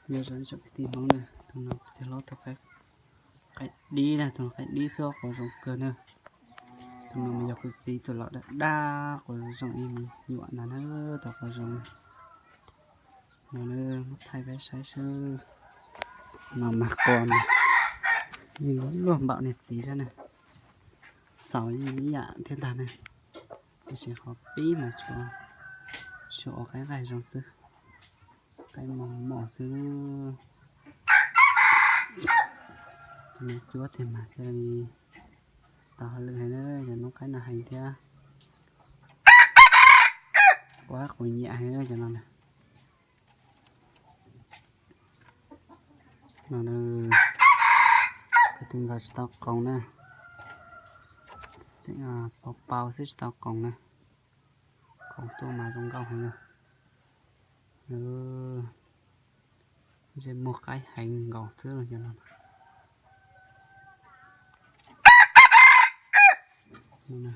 Nyob zoo ib tsoom kwv tij Hmoob na, tus no kuv txiv hlob tus qaib dib na, tus no qaib dib xwb quav zoo kawg na. Tus no mas yog kuv txiv tus los daj daj quav zoo ib me nyuam ntag na, tus quav zoo no na, muab thaij peb saib seb. No mas quav mas yeej luag npaum niag txiv thiab na, xaus yeej ib yam thiab ntag na, tiam sis qhov pib mas tshuav, tshuav ua qaib nqaij zoo xwb, qaib mos mos xwb. Cov no cuab tiag mas thiaj li tau hauj lwm heev na, cov noob qaib no heev thiab, quav quav nyiam heev cov no na. No, kwv tij nkaus tsis tau qoos na, tseem pau pau xwb tsis tau qoos na, qoos tuaj mas zoo nkauj heev na. Ntsej muag qaib heev nkaus xwb los cov no.